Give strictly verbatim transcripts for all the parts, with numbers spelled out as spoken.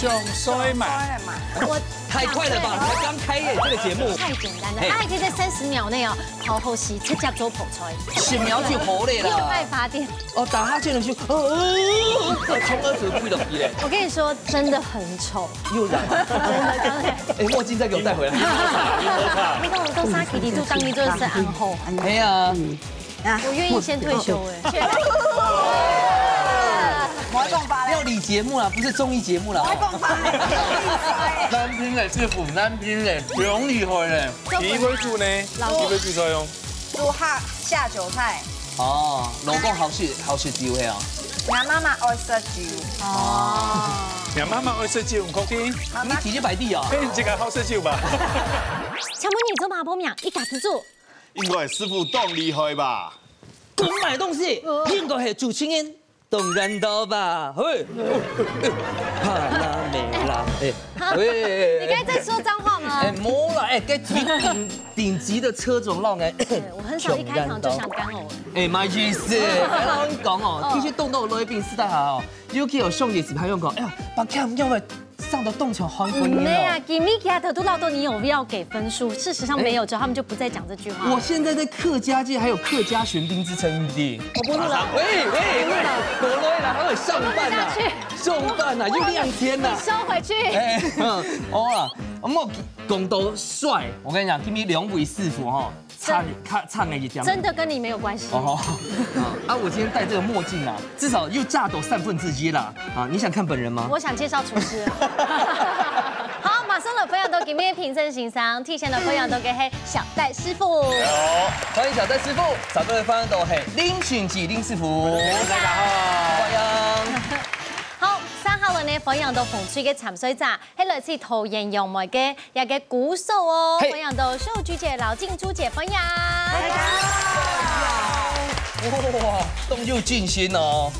上衰嘛。我太快了吧，才刚开耶，这个节目。太简单了，嘿他还可以在三十秒内哦，好好戏，这叫做跑出来，十秒就好了啦。用爱发电。哦，打哈欠的时候，哦，哦，哦，从耳朵吹落去嘞，我跟你说，真的很丑。又染了。真的，刚才哎，墨镜再给我带回来。你看我们都杀K D，就当你做的是暗号，哎呀，我愿意先退休哎。我讲吧嘞，料理节目啦，不是综艺节目啦。我讲吧嘞，男拼的师傅，男拼的，不容易会嘞。第一位煮呢？老公第一位煮菜哦。煮下下酒菜，哦，老公好食好食酒嘿哦。我妈妈爱食酒，哦，你妈妈爱食酒，你可以，妈妈你提去摆地哦。哎，你这个好食酒吧？请问你做麻婆面，一家之煮，应该师傅当厉害吧？讲买东西，应该系主持人当然到吧？嘿，帕拉梅拉，哎，你刚才在说脏话吗？哎，没啦，哎，该顶顶级的车种浪哎，对，我很少一开场就想干呕了。哎，没意思，哎，我跟你讲哦，其实动到罗宾斯大哈哦，尤其有上一次朋友讲，哎呀，把看用的上到动球好嗯，没啊，今天其他都老多，你有必要给分数？事实上没有，之后他们就不再讲这句话。我现在在客家界还有客家玄彬之称，对不对？我不录了。喂喂喂，我来了，还有上半呐我录不下，上半呐，又两天呐你。收回去。哎，嗯，好啦，我们讲到帅，我跟你讲，今天两位师傅哈，唱唱唱了一点，真的跟你没有关系。哦，啊，我今天戴这个墨镜啊，至少又炸到三分之一啦。啊，你想看本人吗？我想介绍厨师。好，马上的朋友都给面评审欣赏，提前的朋友都给黑小戴师傅。欢迎小戴师傅，掌声欢迎到嘿林群吉林师傅。大家好，欢迎。好，三号人呢，欢迎到风吹个参赛者，还来自桃园杨梅个一个鼓手哦，嘿欢迎到秀菊姐、老静珠姐，欢迎。哇，动又尽心哦。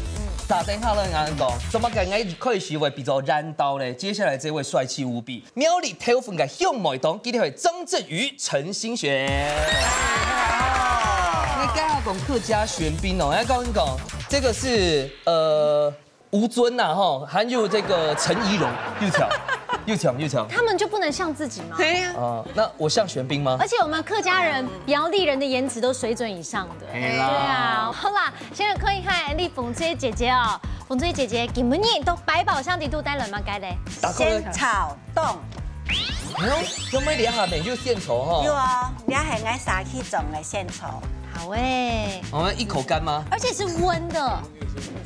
打电话了，俺讲，怎么刚刚一开始会比较燃到嘞？接下来这位帅气无比，苗栗头份个香梅档，今天会张振宇、陈星璇。你刚刚讲客家玄彬哦，来讲一讲，这个是呃吴尊呐哈，还有这个陈怡蓉，又巧又巧又巧。他们就不能像自己吗？对呀，啊，那我像玄彬吗？而且我们客家人、苗栗人的颜值都水准以上的。哎对啊，好啦，先来看一看丽凤姐姐哦，凤姐姐姐今日到百宝箱底肚带了么个嘞？打开来仙草冻，哎呦，有没有两下面就献丑哈？有哦，你还很爱撒去种的仙草，好哎，我们一口干吗？而且是温的，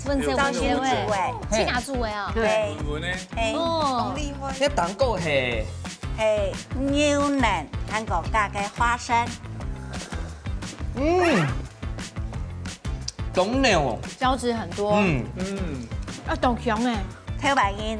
温色照新煮温鲜味，哎，自家煮的啊。对，我呢？哎，哦动力会，要打够嘿，嘿，牛奶，韩国大概花生，嗯，懂了哦，胶质很多，嗯，嗯，要懂熊哎。头白因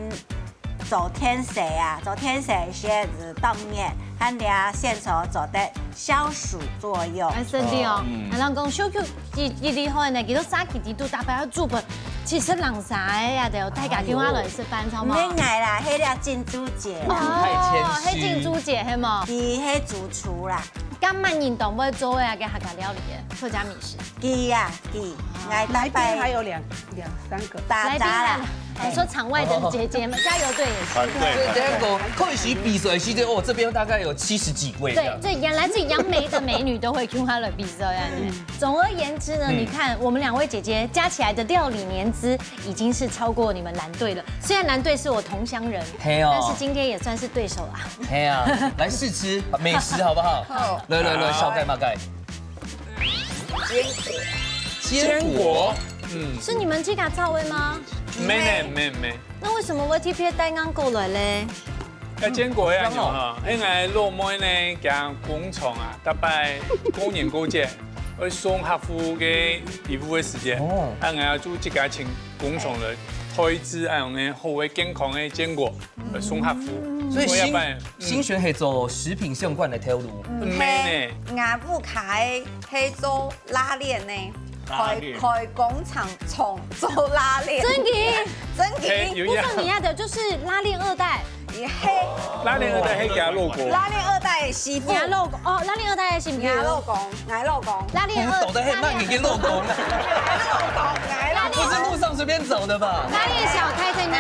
做天色啊，做天色是当热，还有仙草做得消暑作用。哎，真的哦嗯，然后讲小舅一一厉害呢，佢都三个季度大家要煮饭，其实人啥个呀，对，大家今晚来食饭，好吗？免爱啦，迄个珍珠姐啦，太谦虚哦，黑珍珠姐，系吗？佢迄主厨啦，今晚人都会做个啊，个客家料理的客家美食。佢啊佢，来大来宾还拜有两两三个。打杂啦来宾啊，。我说场外的姐姐们，加油队也是。团队所以这样讲，开始比赛时间，哦，这边大概有七十几位这样。对，所以原来是杨梅的美女都会去他的比赛啊。总而言之呢，你看我们两位姐姐加起来的料理年资已经是超过你们蓝队了。虽然蓝队是我同乡人，嘿哦但是今天也算是对手啦。嘿啊，来试吃美食好不好？好，来来来，好小盖马盖。坚坚果，嗯，是你们自家造的吗？没呢没没。那为什么会特别带俺过来嘞？个坚果个样哈，因为老妹呢，佢工厂啊，大概过年过节会送客户个礼物个时间，哦啊，俺就自家请工厂来推薦恁样呢，好个健康个坚果来送客户。所以新我要办新选系做食品相关的头路，没呢，俺屋下个係做拉链呢，拉链开开工厂重做拉链，真的，真哎，的。有不是你要的就是拉链二代。拉鍊二代係佢老公。拉鍊二代的媳婦。佢老公，哦，拉鍊二代的媳婦。佢老公，𠊎老公。拉鍊二，懂得很慢，你跟老公。𠊎老公，𠊎老公。不是路上隨便走的吧？拉鍊小開在那。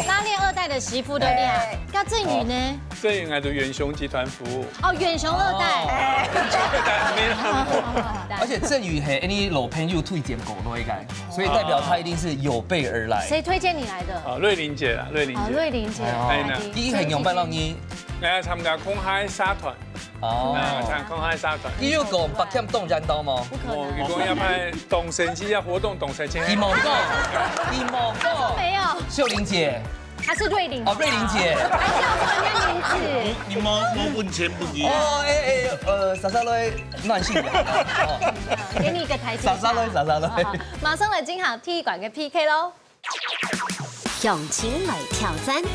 拉鍊二代的媳婦，對不對？對。那振宇呢？振宇，𠊎在遠雄集團服務。哦，遠雄二代。哦。遠雄二代，沒有。而且振宇係你老朋友推薦過來个，所以代表他一定是有備而來。誰推薦你來的？啊，瑞玲姐啦，瑞玲姐。啊，瑞玲姐。哎呢。佢係仰般讓你來參加公開沙團。哦，啊，參加公開沙團。佢有講八強當然到嗎？哦，佢講要派董神去，要活動董神去。佢無講，佢無講。沒有，秀玲姐，她是瑞玲。哦，瑞玲姐。還叫錯人家名字。你無無問錢問題。哦，哎哎，呃，莎莎來，慢性點。哦，給你一個台階下。莎莎來，莎莎來。好，馬上來進行踢館个P K咯。鄉親來挑戰。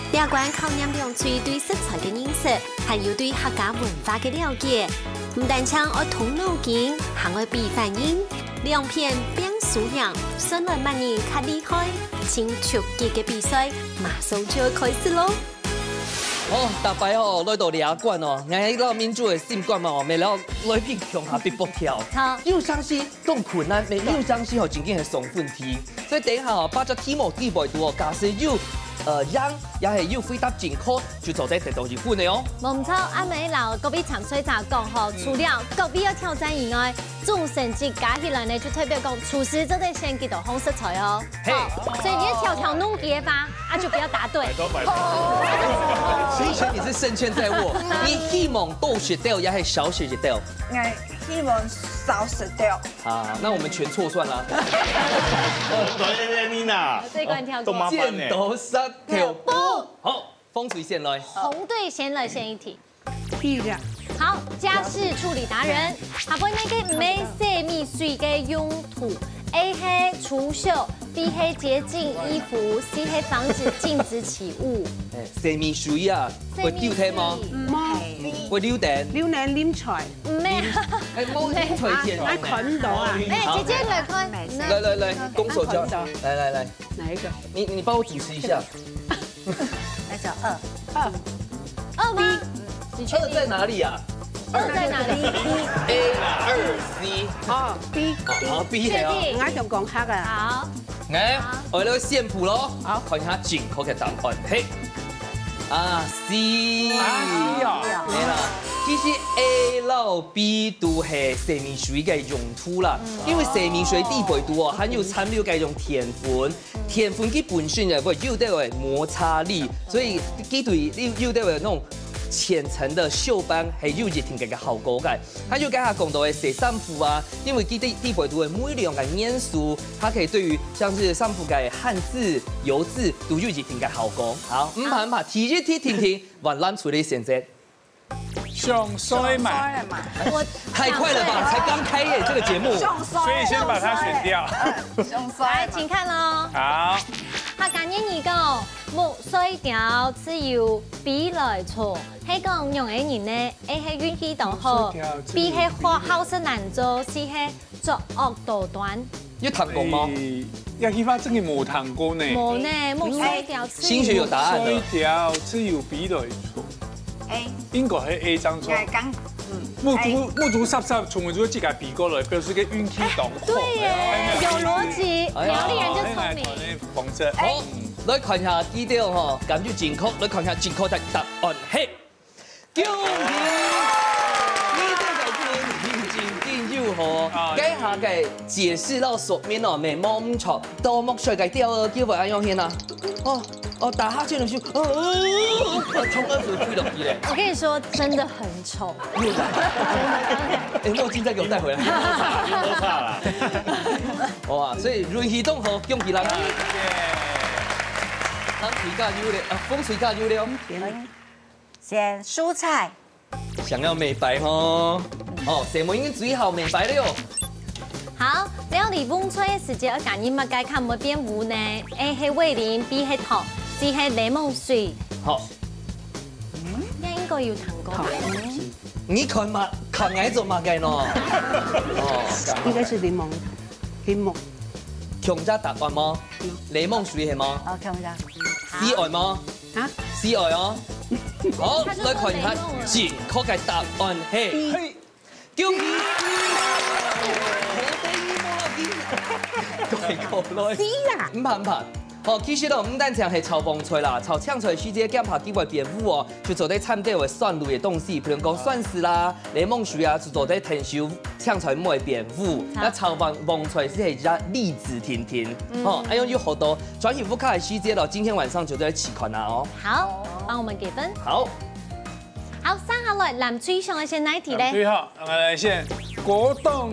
這關考驗兩隊對食材个認識，還有對客家文化个了解。毋單淨愛動腦筋，還愛比反應。兩片拚輸贏，算來麼人較厲害。盡刺激个比賽，馬上就愛開始咯！哦，逐擺哦，來到這關哦，𠊎摎民主个心肝嘛，哦，乜摎來賓共下嗶啵跳。好。有常時當困難，乜有常時吼，正經係送分題。所以等一下哦，八隻題目裡背肚哦，假使有呃贏，也係有回答正確，就做得得到一分个哦。無毋著，阿美摎各位參賽者講吼，除了各位个挑戰以外，總成績加起來呢，就代表講廚師做得選幾多項食材哦。嘿。好，所以你要挑挑弄給吧，啊就不要答對。拜託拜託。其實你是勝券在握，你希望多食兜也係少食一兜？ 𠊎希望少食兜。啊，那我們全錯算啦。對對對，你呐，這一關跳過。都麻煩呢。剪刀石頭布。好，風水先來。紅隊先來選一題。屁啦。好，家事處理達人，下背哪個毋係洗米水个用途？A係除鏽，B係潔淨衣服，C係防止靜止起霧。哎，洗米水啊，會丟忒嗎？洗米水會留等。榴蓮啉菜，毋係，哎，無拎出錢。啊，看毋到啊。哎，姐姐來看，來來來，公手交。看到。來來來，哪一個？你你幫我主持一下。那叫二。二。二嗎？你確定？二在哪裡啊？二在哪裡？ A、二、C。哦，B。好，B係哦。確定我想講客啊。好，哎，我來宣布咯。好，看一下正確个答案。嘿，啊，C。啊，C啊。對啦，其實A摎B都係洗米水个用途啦，因為洗米水裡背肚哦，含有殘留个一種澱粉，澱粉佢本身呢會有兜个摩擦力，所以佢對有有兜个那種淺層的鏽斑還有一定个效果个。還有剛才講到个洗衫褲啊，因為佢裡裡背肚个微量个元素，它可以對於像是衫褲个汗漬、油漬都有一定个效果。好，毋怕毋怕，第一題定定，換藍隊選擇。上衰嘛。我太快了吧，才剛開耶，這個節目。所以先把它選掉。來，請看咯。好，客家諺語講，目睡條，自有飛來蟲。係講仰个人呢？A係運氣當好，B係好好食懶做，C係作惡多端。有聽過嗎？哎，這句話真的無聽過呢。無呢，目睡條，自有。心學有答案了。睡條，自有飛來蟲。 A。應該係A正著。應該講，嗯。目珠目珠霎霎，蟲仔就會自家飛過來，表示个運氣當好。對耶，有邏輯，哎呀苗栗人就聰明。哎，哎，哎，紅色。好，來看一下題目吼，感覺正確，來看一下正確个答案係。恭喜！你這個題目已經有吼，啊該下个解釋摎說明哦，乜無毋著，到目睡个鳥仔，機會恁樣現啊。哦，哦，打哈欠的時候，哦，哦，哦，哦，蟲仔就飛落去咧。我跟你說，真的很醜。哎，墨鏡再給我帶回來。有差啦。哇，所以運氣當好，恭喜啦！風水加油咧，啊，風水加油咧。選蔬菜。想要美白吼，哦，細妹應該最好美白了喲。好，料理蕹菜个時節，愛加入麼个較毋會變烏呢？A係味醂，B係糖，C係檸檬水。好，應該有聽過。你看嘛，看𠊎做麼个呢？哦，應該係檸檬，檸檬。共隻答案嗎？檸檬水係嗎？哦，看一下。C愛嗎？啊？四愛哦。好，來看一下正確个答案係。嘿，恭喜！對，過來。四啊！毋怕毋怕。好，其實哦，毋單淨係炒黃菜啦，炒青菜時節，驚怕佢會變烏哦，就做得摻兜个酸類个東西，比如講酸醋啦、檸檬水啊，就做得𢯭手青菜毋會變烏。好。該炒黃黃菜係一隻例子定定。嗯。好，還有有好多專業屋下个時節咯，今天晚上就在試看啊哦。好，幫我們給分。好。好，接下來藍隊想愛選哪一題咧？藍隊好，𠊎來選高檔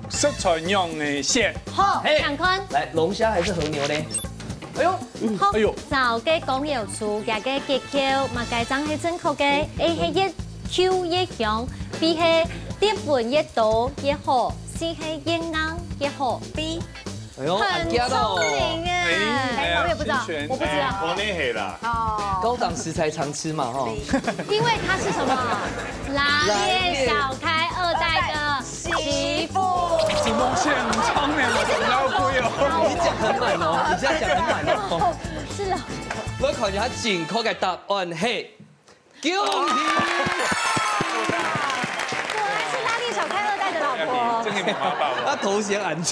食材樣个選。好，嘿。請看。來，龍蝦還是和牛咧？哎呦，好，哎呦。照个講要出這个結構，麼个正係正確个？A係越Q越香，B係澱粉越多越好，C係越硬越好。B。哎呦，很聰明哎。哎，哎，我也不知道，我不知道。哎，可能係啦。哦。高檔食材常吃嘛，吼。因為他是什麼？拉麵小開二代的媳婦。怎麼現場呢？我怎麼要跪哦？你講很滿哦，你這樣講很滿哦。是了。我看一下正確个答案係，恭喜！果然是拉鍊小開二代的老婆。真係無辦法。啊，頭銜恁重。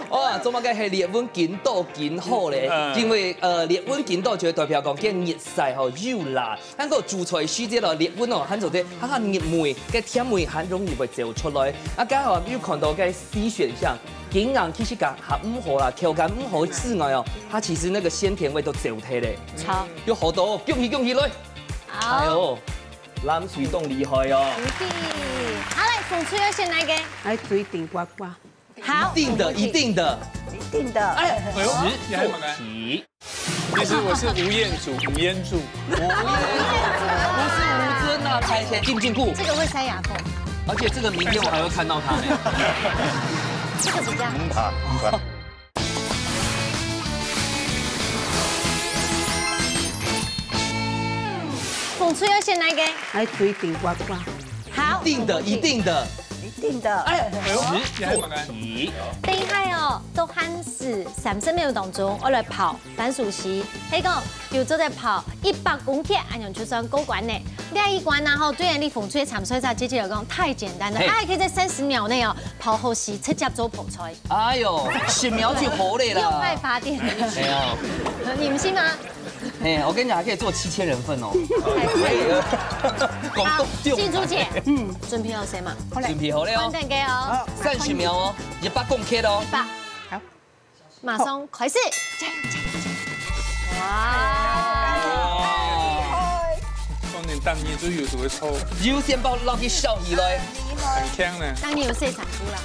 哇，做麼个係烈溫緊到緊好咧？嗯。因為，呃，烈溫緊到就代表講，該日曬吼又辣，還過煮菜時節咯，烈溫哦，還做得，哈哈，入味，該甜味還容易會走出來。啊，剛好又看到該C選項，緊硬其實講還毋好啦，口感毋好之外哦，它其實那個鮮甜味都走忒咧。好。有好多哦，恭喜恭喜來！好。哎呦，藍隊當厲害哦。恭喜！好，來，紅隊愛選哪一個？來，水頂呱呱。好。一定的，一定的。一定的。哎，哎呦，十做題。你還蠻敢。其實我是吳彥祖，吳彥祖。吳彥祖，不是吳尊啊，拍謝進進步。這個會塞牙縫。而且這個明天我還會看到他呢。這個比較。嗯，好。 紅隊愛選哪一個？來，水頂呱呱。好。一定的，一定的。一定的。哎，哎呦，十做題。等一下哦，都限時三十秒當中，𠊎來拋番薯絲。係講，有做得拋一百公克，恁樣就算過關呢。這一關啊，吼，對於紅隊參賽者姐姐來講，太簡單了，嘿。她還可以在三十秒內哦，拋好絲，直接做泡菜。哎呦，十秒就好了啦。用愛發電。沒有。你們信嗎？ 哎，我跟你講，還可以做七千人份哦。可以了。廣東好，靜珠姐，嗯，準備好勢嗎？好嘞。準備好了哦。等等哦。好。三十秒哦，一百公克哦。一百。好。馬上開始。加油，加油，加油。哇！哇。當然，當然就有時候會臭。優先包落去燒起來。很香呢。當然有洗衫褲啦。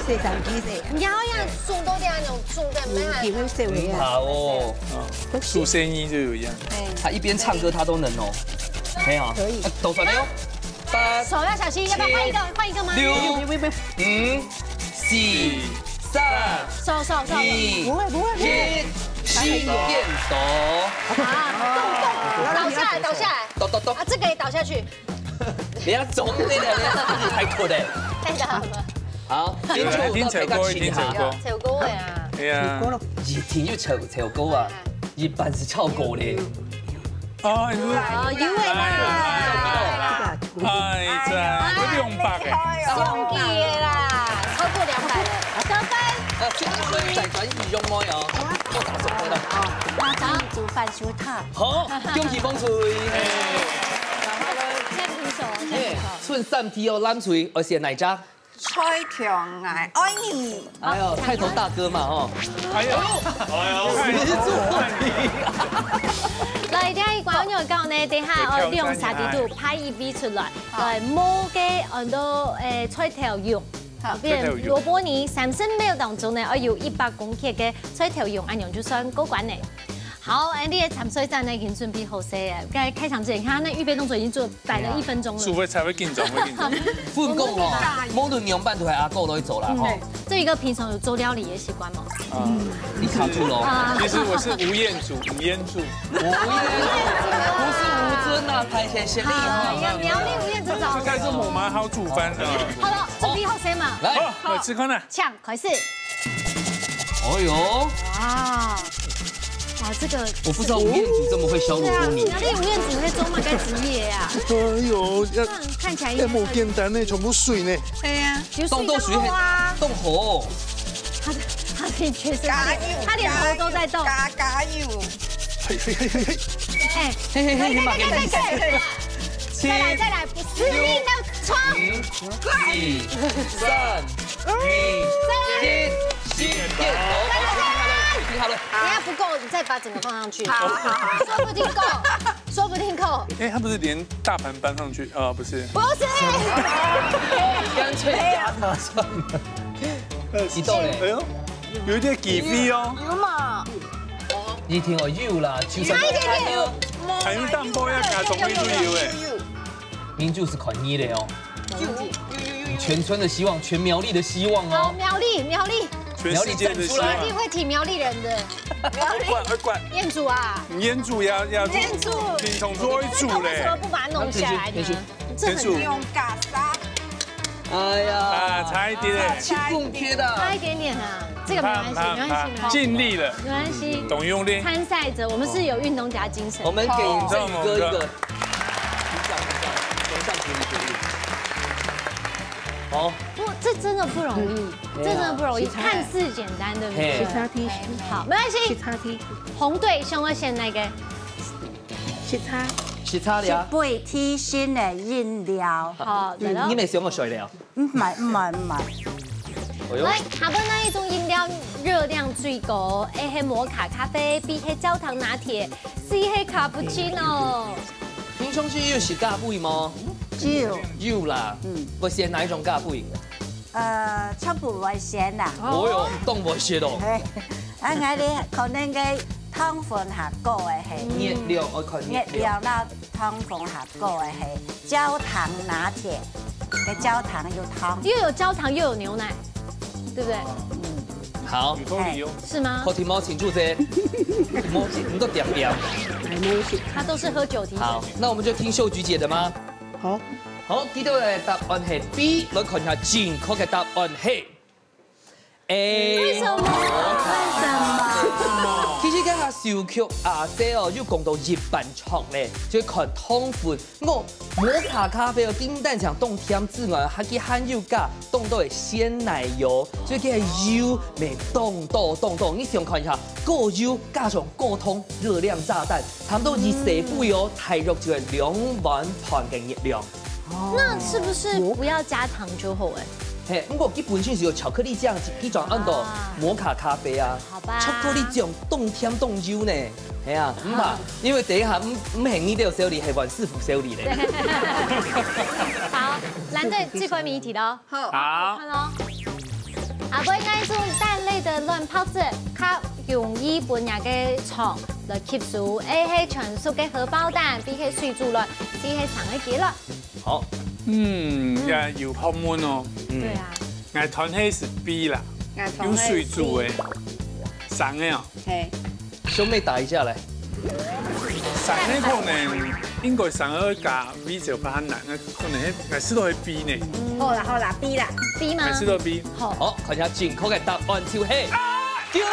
洗衫機洗。你要要煮到這樣，煮的沒有。嗯，你會洗會啊。嗯，好哦。哦，煮生意就有一樣。哎。他一邊唱歌，他都能哦。沒有。可以。啊，倒出來哦。八，手要小心，要不要換一個？七，換一個嗎？六，喂，喂，喂。五，四，三，手，手，手。二，不會，不會，不會。一，時間到。啊，動，動，倒下來，倒下來。咚，咚，咚。啊，這個也倒下去。 你要走那個，你要自己開口的。太大了。好，哎呦，一定超過，一定超過。超過的啊。哎呀，一定就超，超過啊，一半係超過咧。哦，你說，哦，有的啦。哎呀，有兩百个。上去的啦，超過兩百，得分。啊，這個再轉移用妹哦，做打手的了。那咱煮飯修燙。 好，恭喜紅隊。現在平手，現在平手。嘿，剩三題哦，藍隊，愛選哪一隻？菜頭𠊎愛你。哎呦，菜頭大哥嘛，吼。哎呦，哎呦，十做題。來，這一關有講呢，等下哦，用啥地圖拍一位出來，來，無个很多，誒，菜頭用。 好，比如蘿蔔泥三十秒當中呢，愛有一百公克个菜頭用，恁樣就算過關了。好，哎，你个參賽者呢已經準備好勢了。該開場之前，你看他那預備動作已經做擺了一分鐘了。是會才會緊張，會緊張。分工哦，無論仰般都係阿哥來做啦，吼。嗯，這一個平常有做料理的習慣嗎？啊，你卡住了哦。啊。其實我是吳彥祖，吳彥祖。吳彥祖，不是吳尊啊，拍謝謝你哈。哎呀，苗栗吳彥祖早。就開始我蠻好煮飯的。好了，準備好勢嗎？來。好，來試看啊。請。 開始。哦喲。哇，哇，這個我不知道吳彥祖這麼會削蘿蔔泥。對啊，哪裡吳彥祖會做麼个職業啊？哎喲，要，這樣看起來應該要，哎，無簡單呢，全部水呢。對啊，有水當好啊。當好。他的，他的確實，他連，加油，他連頭都在動。加，加油。嘿，嘿，嘿，嘿。哎，嘿，嘿，嘿，嘿，嘿，嘿，嘿，嘿。再來，再來，不是你的錯。五、四、三、二、一，點頭。好，停好了，停好了。等一下不夠，你再把整個放上去。好，好，好。說不定夠，說不定夠。哎，他不是連大盤搬上去？啊，不是。不是。乾脆壓他算了。你到嘞？哎喲，有一點起飛哦。有嘛？你聽哦，有啦，就差一點點。還有淡薄要加重一度油哎。您就是款一的哦。有，有，有，有，有。全村的希望，全苗栗的希望哦。好，苗栗，苗栗。全世界的希望。苗栗站出來。苗栗會挺苗栗人的。快快快快！彥祖啊。彥祖呀呀，彥祖。你从做一组嘞。为什么不把它弄下来呢？彥祖。这很用嘎杀。哎呀。啊，差一点嘞。七公斤的。差一点点啊，这个没关系，没关系，没关系。尽力了。没关系。懂用力。参赛者，我们是有运动家精神。我们给振宇哥一个 鼓掌，鼓掌，掌声鼓励，鼓励。好。不，这真的不容易，嗯。这真的不容易，对啊。看似简单，对不对？嘿。十三题。好，没关系。十三题。红队想要选哪个？十三。十三了啊。是杯提神个饮料。好，你，来咯。你们想要谁了？ 毋係，毋係，毋係。哎喲。来，下背哪一種飲料熱量最高？A係摩卡咖啡，B係焦糖拿鐵，C係卡布奇諾。平常時有食咖啡無？有。有啦。嗯。會選哪一種咖啡？呃，全部會選啦。哦喲，當會選哦。嘿，啊，𠊎呢，可能个糖分較高个係。熱量，我看熱量。熱量啦， 糖分較高个係焦糖拿鐵，个焦糖有糖。又有焦糖又有牛奶，对不对？嗯。好。有道理哦。是吗？好，題目请出席。题目请，你都点点。它都是喝酒提神。好，那我们就听秀菊姐的吗？好。好，佢兜个答案係B，來看一下正確个答案係 A。為什麼？為什麼？其實這下秀菊阿姐哦，有講到一半著咧，就看糖分。無，摩卡咖啡哦，毋單淨當甜之外，還佢還有加當多个鮮奶油，所以佢个油乜當多當多。你想看一下，高油加上高糖，熱量炸彈，差不多一細杯哦，大約就係兩碗飯个熱量。 那是不是不要加糖就好欸？嘿，毋過佢本身係有巧克力醬，佢轉安到摩卡咖啡啊。啊。好吧。巧克力醬當甜當油呢。係啊，毋怕，好。因為等一下，毋，毋係你兜修理，係阮師傅修理咧。對。好，藍隊最後一題咯。好。好。看咯。下背哪一種蛋類个卵白質較容易分若个腸來吸收？A係全熟个荷包蛋，B係水煮卵，C係生个雞卵。 好。嗯，嗯。也有學問哦。嗯。對啊。𠊎斷係係B啦，𠊎斷係有水煮个，生个哦。係。兄妹打一下來。生个可能應該生个加味道較難，可能係，𠊎試到係B呢。好啦，好啦，B啦。B嗎？𠊎試到B。好。好，看一下正確个答案就係，恭喜！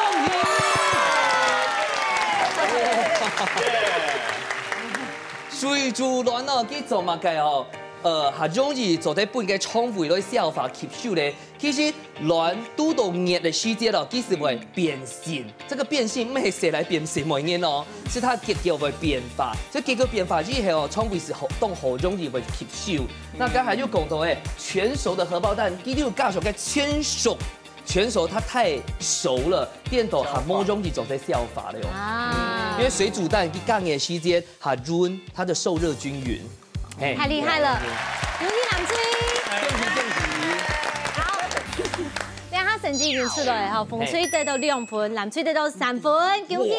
水煮卵哦，佢做麼个哦？呃，較容易做得分个腸胃來消化吸收咧。其實卵堵到熱个時節哦，佢係會變性。這個變性毋係生來變性个人哦，係佢結構會變化。所以結構變化以後哦，腸胃係好，當好容易會吸收。那剛才有講到誒，全熟的荷包蛋，佢就有加上个全熟，全熟它太熟了，變到較無容易做得消化了哦。啊。因為水煮蛋佢加熱時節， 較韌，它的受熱均勻。嘿。太厲害了，恭喜藍隊。恭喜恭喜。好，兩下成績已經出來了哈，紅隊得到兩分，藍隊得到三分，恭喜。哇，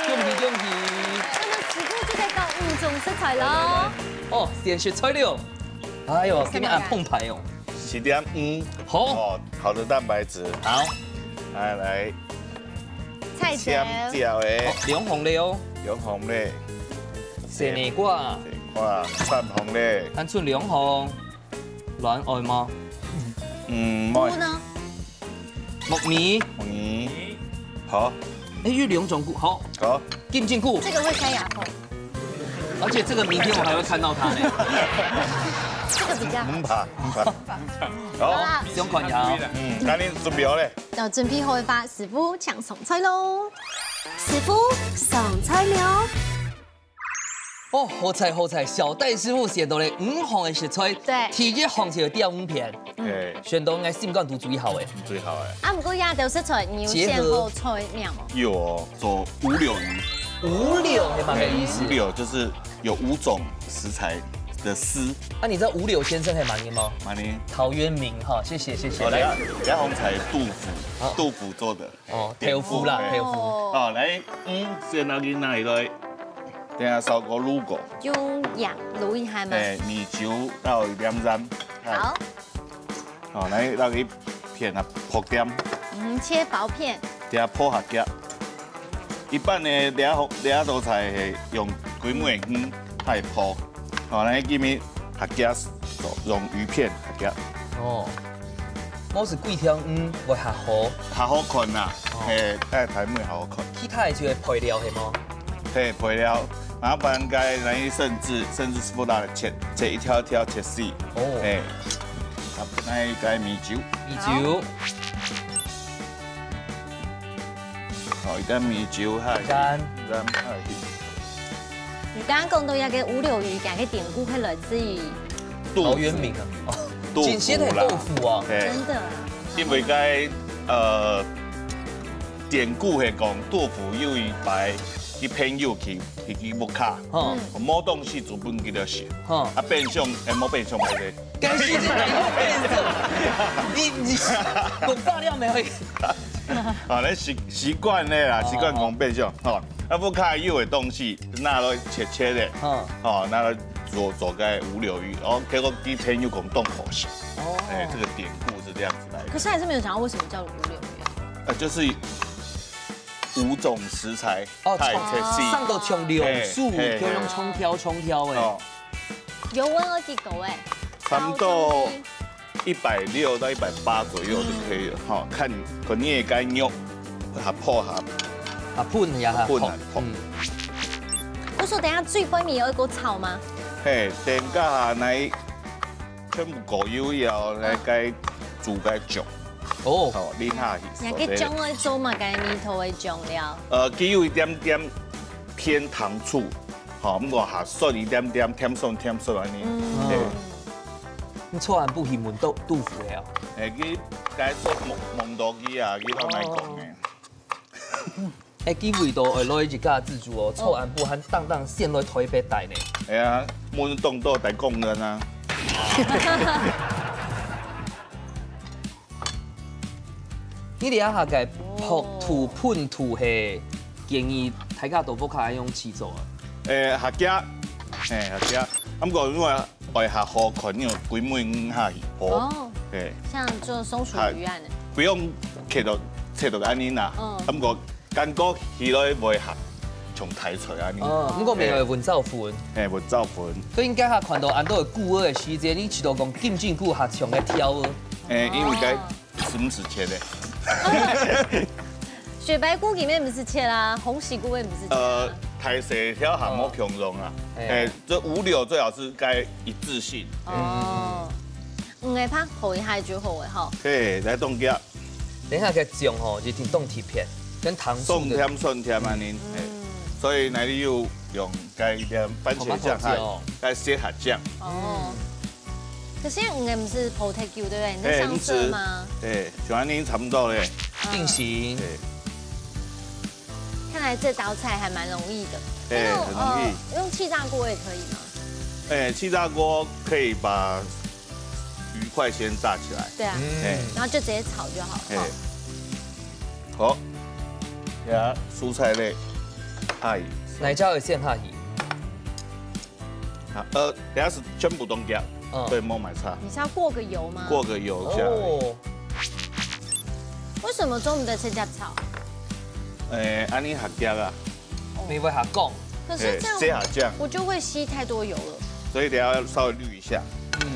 恭喜恭喜。那麼時間就來到五種食材囉。哦，選食材了。哎喲，今天恁澎湃哦。十點五。好。哦，好的蛋白質。好。來，來。 菜頭。青椒个。哦，兩項了哦。兩項了。西瓜。西瓜，三項了。還賰兩項。卵愛無？嗯，毋愛。菇呢？木耳。木耳。好。哎，有兩種菇，好，好。金針菇，這個會塞牙縫。而且這個明天我還會看到它呢。這個比較好。毋怕，毋怕。好，好啦。想看一下哦。嗯，該你準備好咧？那準備好的話，師傅請上菜咯。師傅上菜了。 哦，好彩好彩，小戴師傅選到了五項个食材，對。第一項就係釣魚片，嗯。嘿。選到𠊎心肝肚最好个。最好个。啊，毋過這兜食材，你有選好菜名無？有哦，做五柳魚。五柳係麼个意思？五柳就是有五種食材的絲。啊，你知道五柳先生係麼人嗎？麼人？陶淵明哈，謝謝謝謝。哦，來。等下，等下紅彩杜甫，好。杜甫做的。 哦，豆腐啦，豆腐。哦，來，嗯，先拿去拿起來，等下燒過滷過。用鹽滷一下嘛。哎，米酒倒一點鹽。好。好，來，拿去片啊，薄點。嗯，切薄片。等下泡下腳。一般呢，這下這下道菜係用歸尾魚，嗯，來泡。好，來，今日下腳用魚片下腳。哦。 無係幾條魚會較好。較好看啦，哦。嘿，愛大妹較好看。其他个就係配料係無？嘿，配料，麻煩該來甚至甚至是不辣的切，切一條一條切絲。哦。嘿，啊，來該米酒。米酒。好，一點米酒下去，鹽下去。 你剛剛講到那個五柳魚，佢个典故係來自於杜甫。陶淵明啊。哦，杜甫啦。真係豆腐啊。嘿。真的啊。因為該，呃，典故係講，杜甫有一擺，佢朋友去，去，去屋下，嗯。無東西煮分佢兜食。嗯。啊，變相，哎，無變相，歹勢。該是哪一個變相？你，你，我爆料沒有？啊，那習，習慣了啦，哦。習慣講變相，吼。 啊，屋下有个東西，拿來切切个，嗯。吼，拿來做，做个五柳魚，哦，結果佢朋友講當好食。哦。哎，這個典故是這樣子來的。可是還是沒有想到為什麼叫五柳魚啊？呃，就是五種食材，哦，菜，從，切絲。上到像柳樹，嘿，嘿，嘿。就用長條長條个。哦。油溫有幾高欸？差不多高中低。 一百六到一百八左右就可以了，嗯。哈，看，看你个該肉，下泡下，下粉也下泡。下粉啊，泡。嗯。我說等一下最後面有一個炒嗎？嘿，等下下來全部過油以後，來該煮該醬。哦。好，淋下去。你還可以醬來做嘛，該裡頭个醬料。呃，佢有一點點偏糖醋，好，毋過下酸一點點，甜酸甜酸安尼。嗯。嘿。 你昨暗晡去問杜，杜甫个哦？欸，佢該說問，問到佢啊，佢都來講个。哦。欸，佢為到愛來一家之主哦，昨暗晡還當當先來台北戴呢。哎呀，問當多戴工人啊。你這下个薄肚、哦。噴肚係建議大家都屋下用試做啊？欸，客家，欸，客家。啊，毋過因為 愛較好看，因為歸尾魚下去，哦。哦。嘿。像做松鼠魚啊。不用切到，切到恁樣啦。嗯。啊，毋過感覺起來會較像大菜恁樣。哦，毋過毋愛搵燥粉。嘿，搵燥粉。所以應該較看到恁多个菇仔个時節，你試著講金針菇較像个條仔。嘿，因為該哦。 係毋係切个？雪白菇裡面毋係切啊，鴻喜菇也毋係切啊。呃，大細條還無共樣啊。哦。嘿。欸，這五柳最好係該一致性。哦。嗯。嗯，該拍好一下就好了吼。嘿，來凍結。等一下个醬吼，一定當特別，跟糖醋的。酸甜酸甜啊，嗯。嘿。嗯。所以哪裡有用該一點番茄醬，還有該雪蛤醬。哦。嗯。 可是你毋係泡忒久，對不對？你在上色嗎？欸，毋係。欸，像恁樣差不多咧。嗯。定型。欸。看來這道菜還蠻容易的。欸，那種，很容易。呃，用氣炸鍋也可以嗎？欸，氣炸鍋可以把魚塊先炸起來。對啊。嗯。欸。然後就直接炒就好了。欸。好。呀，蔬菜類，哎。哪一家有現下魚？ 啊，呃，等下係全部凍結，嗯。對，無麼个差。你是要過個油嗎？過個油下去。哦。為什麼中午的青椒炒？欸，恁樣較遽啊。哦。你會較講。可是這樣，欸，這下這樣。我就會吸太多油了。所以等下要稍微濾一下。嗯。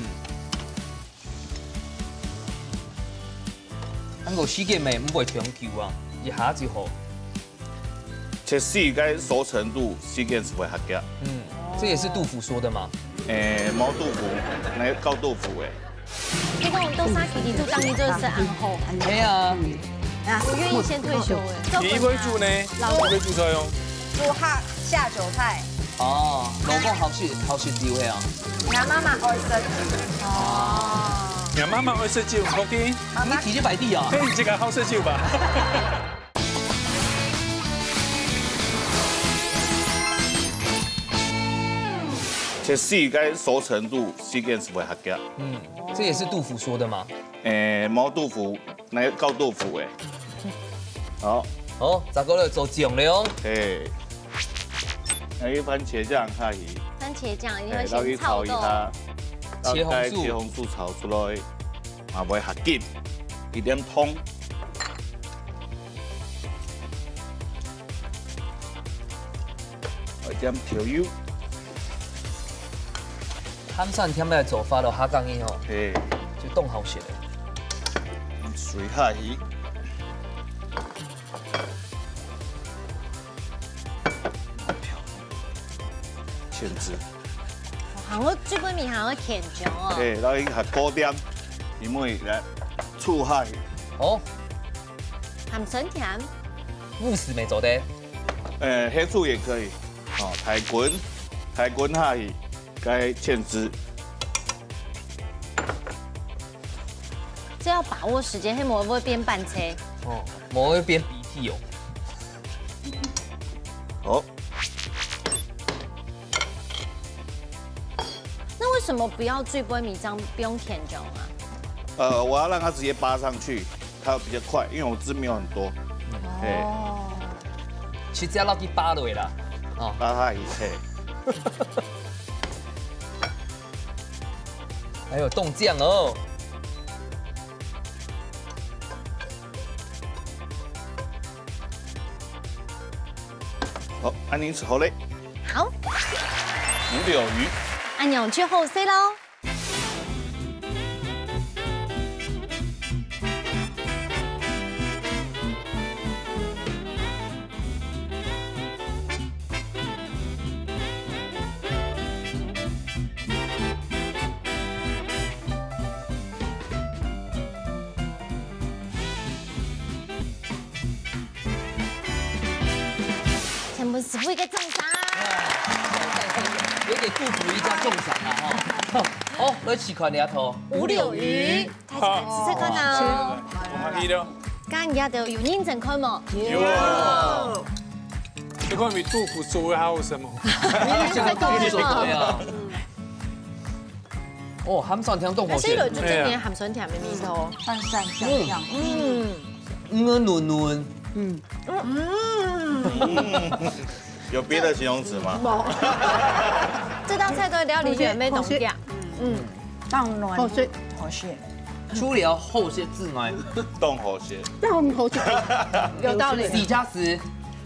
恁个時間咩，毋會忒久啊，一下就好。切絲个熟成度時間係會較遽。嗯，這也是杜甫說的嘛。誒，毛杜甫，來搞杜甫誒。這種豆沙皮皮就當你這是很好，哎呀，我願意先退休哎。你會煮呢？你會煮菜哦？煮下下酒菜。哦，老公好食好食就係啊。你媽媽愛食酒。哦，你媽媽愛食酒，OK？你提就擺地啊。嘿，你這個好食酒吧？切絲个熟成度時間係會較遽。嗯，這也是杜甫說的嘛。誒，毛杜甫，來搞杜甫誒。好，哦，再過來做醬了哦。誒，來一番茄醬下去，番茄醬一定要誒，然後去先炒到。炒一下，茄紅素讓該茄紅素炒出來，啊，會較緊，一點糖，一點調油，鹹酸甜个做法咯，下降个吼，嘿，就當好食了。水下去，芡汁。還會最尾面還會芡醬哦。嘿，然後一下高點，因為來醋下去，哦，鹹酸甜。慕斯乜做得。呃，黑醋也可以，哦，大滾，大滾下去，該芡汁，這要把握時間，黑魔會變半車。哦，無會變鼻涕哦。好，那為什麼不要最尾面這樣不用芡醬啊？呃，我要讓它直接扒上去，它比較快，因為我汁沒有很多。嘿，哦，直接落去扒落啦。哦，扒下去，嘿。還有凍醬哦。好，恁樣就好咧。好，五柳魚，恁樣就好勢咯。 全部係為个掌聲。有點杜甫一家中獎啊哈。哦，來試看這道。五柳魚，開始試試看啊。我看你了。剛剛你都有認真看無？有啊。你看你杜甫做个好食無？你這個動作對啊。哦，鹹酸甜當好食。但是有就正經鹹酸甜个味道。淡淡香香。嗯，嗯，嫩嫩。有別的形容詞嗎？這道菜都料理員沒懂掉。嗯，當暖。好食，好食。除了好食之外，當好食。當好食。有道理。自家是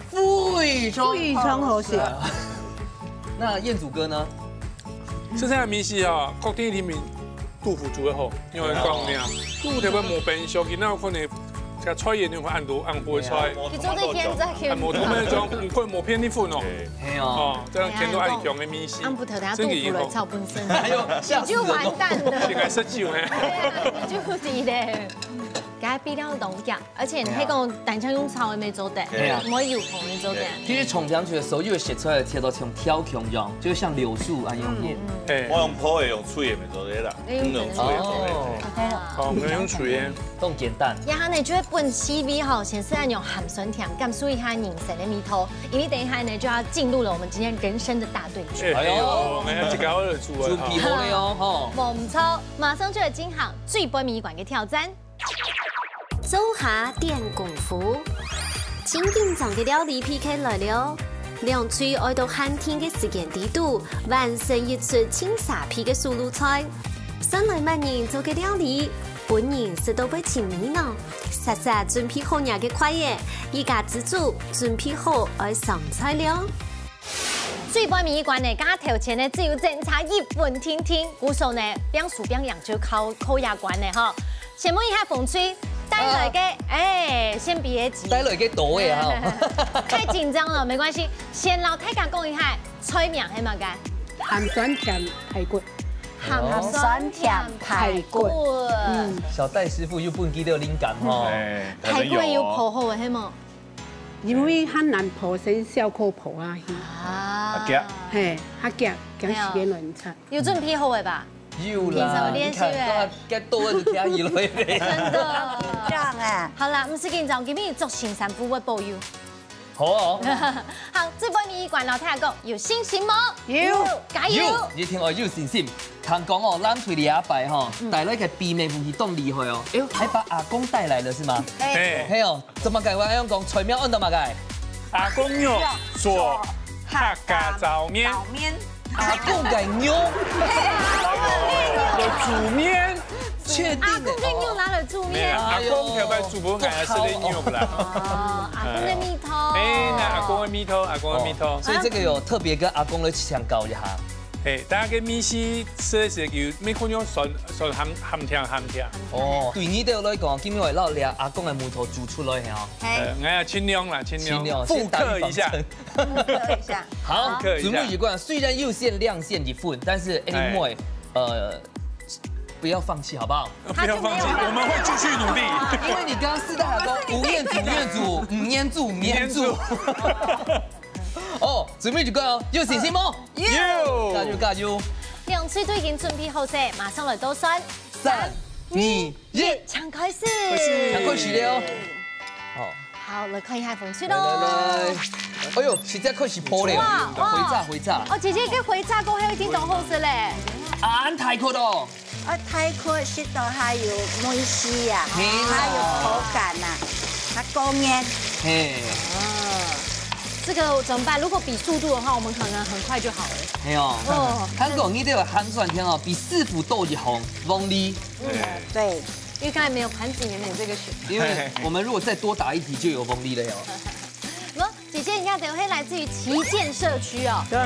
非常非常好食。那彥祖哥呢？食這味緒啊，各地人民杜甫煮个好，因為講咩啊，杜甫特別無冰箱，今仔可能个菜園有恁多恁好个菜，佢做得現在去啊，無同樣種，毋過無騙你分哦。嘿哦，哦，這樣見到恁香个味緒，暗晡頭等下杜甫來炒本身，還有嚇死人哦。你就完蛋了。應該食酒嘿。對啊，你就知咧。該配料當強，而且你可以講單淨用炒个乜做得，對啊無油紅乜做得。其實從前就所有个食材切到像條形樣，就像柳樹恁樣。哎，我用泡的，用炊的，乜做得啦，哎用用炊的做得。哦，好，我們用水耶。當簡單。然後呢，就會分C V吼，先試下用鹹酸甜，感受一下人生的味道，因為等一下呢就要進入了我們今天人生的大對決。哎呦，我們要自家會煮啊。準備好了哦，吼。無毋著，馬上就來進行最尾一關个挑戰。灶下展功夫。真緊張个料理P K來了，兩隊愛到限定个時間裡肚，完成一出盡沙鼻个手路菜。算來麼人做个料理，分人食到會尋味呢？煞煞準備好若个筷仔，一家之煮準備好愛上菜了。 最尾一關呢，佮頭前呢只有爭差一分定定，故所呢，拚輸拚贏就靠靠這關了吼。先問一下紅隊，帶來个，哎，先別急。帶來个多个哈。太緊張了，沒關係，先摎大家講一下，菜名係麼个？鹹酸甜排骨。鹹酸甜排骨。嗯。小戴師傅又分佢兜靈感吼。哎，可能有哦。排骨有泡好个，係無？因為較難泡，先燒過泡啊。啊。較遽。嘿，較遽，驚時間亂差。有準備好个吧？ 有啦，平常有練習欸。你看，該多个就聽起來咧。真的。緊張欸。好啦，毋使緊張，今日有足神仙師傅會保佑。好哦。好，最尾一關了，大家講有信心無？有。加油！有，一定愛有信心。聽講哦，藍隊這擺吼，嗯。帶來个秘密武器當厲害哦。哎喲，還把阿公帶來了是嗎？哎。嘿哦，做麼个會恁樣講？菜名安到麼个？阿公肉做客家炒麵。炒麵。 阿公个肉。來煮麵。確定的。阿公个肉拿來煮麵。沒有，阿公頭擺煮分𠊎食个肉啦。哦，阿公个味道。哎，那阿公个味道，阿公个味道。所以這個有特別跟阿公的相搞一下。哎，大家个味緒食个時候，有沒看到酸，酸鹹，鹹甜，鹹甜。哦，對你兜來講，今日會摎這阿公个味道煮出來哦。嘿。呃，哎呀，盡量啦，盡量，盡量，複刻一下。先打預防針。 好，好。準備一罐，雖然有限量限一份，但是哎。Anyway，呃，不要放棄，好不好？不要放棄，他就沒有。我們會繼續努力。因為你剛剛試到還說，吳彥祖，彥祖，吳彥祖，吳彥祖。哦，準備一罐哦，有信心無？有。加油，加油！兩隊都已經準備好勢，馬上來倒算。三、二、一，請開始。開始。請開始了哦。好。 好，來看一下風水咯。來，來，來。哎喲，直接開始泡了。哇，哇。回炸，回炸。哦，姐姐，該回炸過後一定當好食咧。啊，恁大塊哦。啊，大塊食到還有味緒啊，嘿啦。還有口感啊，還過癮。嘿。哦，這個怎麼辦？如果比速度的話，我們可能很快就好了。嘿哦。哦。韓國你這個鹹酸甜哦，比師傅多一項，黃梨。嗯，對。 因為剛才沒有盤子，也沒有這個選項。因為我們如果再多答一題，就有紅利了喲。不，姐姐，你看，等會來自於旗艦社區哦。對。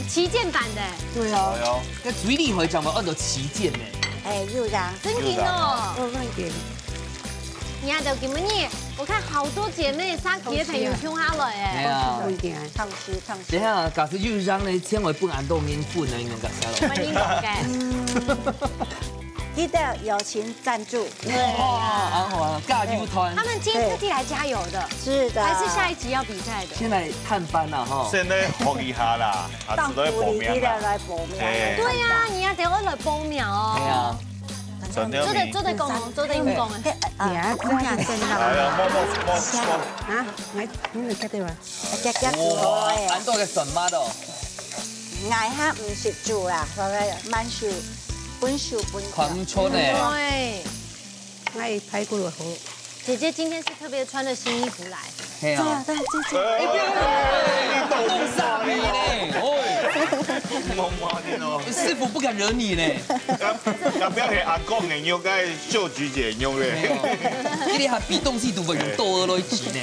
旗艦版的。對啊。哎喲，該水里回講嘛，叫做旗艦呢。哎，又這樣。真的哦。又這樣。你看，就今晡日，我看好多姐妹、三姐朋友衝下來哎。哎呀。燙死，燙死。等一下，假使又這樣呢，千萬不能都面粉呢，應該搞笑了。歡迎大家。 記得友情贊助。哇，很好啊，加油團。他們今天特地來加油的，是的。還是下一集要比賽的？先來探班啦，吼。先來學一下啦，啊，當然啦，來報名啦。哎。對呀，你也得要來報名哦。對啊。真的。做得，做得講哦，做得用講啊。哎，啊，你也真的。哎呀，莫，莫，莫，莫。啊，來，你們看對吧？哇，恁多个選擇哦。 𠊎還毋識煮啦，所以慢手，分手分腳。看毋出呢。對。𠊎排骨好。姐姐今天是特別穿了新衣服來。嘿啊。對啊，對啊，這，這。哎，你凍煞你呢，哦。師傅不敢惹你呢。啊，啊，不要喊阿公呢，你應該秀菊姐用嘞。沒有。你還比東西都不用多了一級呢。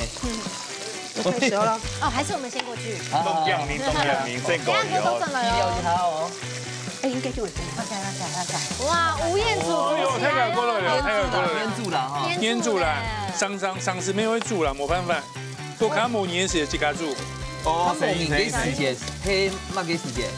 不可以收了。哦，還是我們先過去。好，好，好。動點名，動點名，先過去哦。等下就收轉來哦。哎，應該就會這樣。OK，OK，OK。哇，吳彥祖煮起來了。哦，喲，太搞笑了，太搞笑了。黏住了哈。黏住了。黏住了，上，上，上司沒有煮了，沒辦法。我看無人時自家煮。哦，他無人个時間，嘿，麼个時間？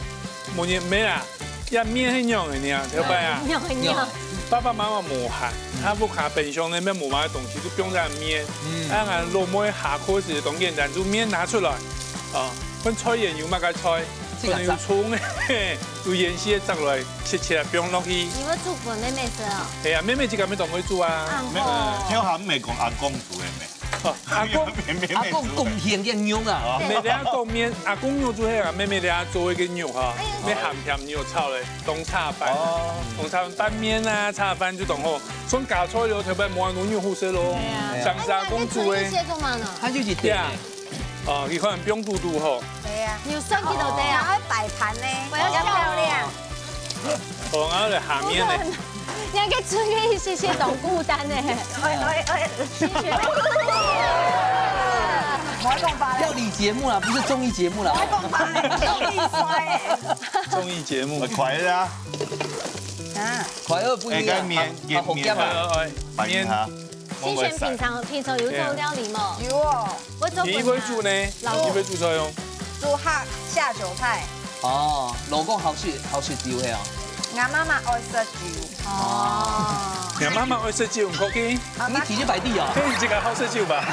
無人，沒啦。 這麵係仰仔呢，頭擺啊，仰仔呢。爸爸媽媽無閒，佢屋下冰箱裡面無麼个東西，就放隻麵。嗯。啊，𠊎老妹下課時當簡單，就麵拿出來，啊，看菜園有麼个菜，可能有蔥，有芫荽摘來，切切放落去。你會煮分妹妹食哦？係啊，妹妹自家也當會煮啊。啊，沒有，哦。聽下妹講阿公煮个咩？ 哦，阿公，阿公貢獻个肉啊。哦。你等下講麵，阿公肉就係啊，妹妹等下做一個肉哈，哎呀。你鹹甜肉炒嘞，當炒飯，哦。當炒飯，拌麵啊，炒飯就當好。像加菜了，特別無恁多肉好食咯。對啊。像是阿公煮的。哎，那你做這些幹嘛呢？他就一點。對啊。哦，你看放嘟嘟吼。對啊。你有算計到對啊？還要擺盤呢，我要漂亮。要漂亮。 哦，然後來下面呢？你還可以準備一些些當孤單呢。哎，哎，哎。謝謝。我要講吧嘞。料理節目啦，不是綜藝節目啦。我要講吧嘞，綜藝衰欸。綜藝節目。快樂啊！啊。快樂不一樣。哎，該麵，啊，啊，好麵。哎，哎，麵。清璇平常，平常有做料理無？有哦。會做飯嗎？你會煮呢？老公。你會煮菜哦？煮下下酒菜。哦，老公好食，好食酒係哦。𠊎媽媽愛食酒。哦。你媽媽愛食酒，很可以。你提前擺地哦。可以這個好食酒吧？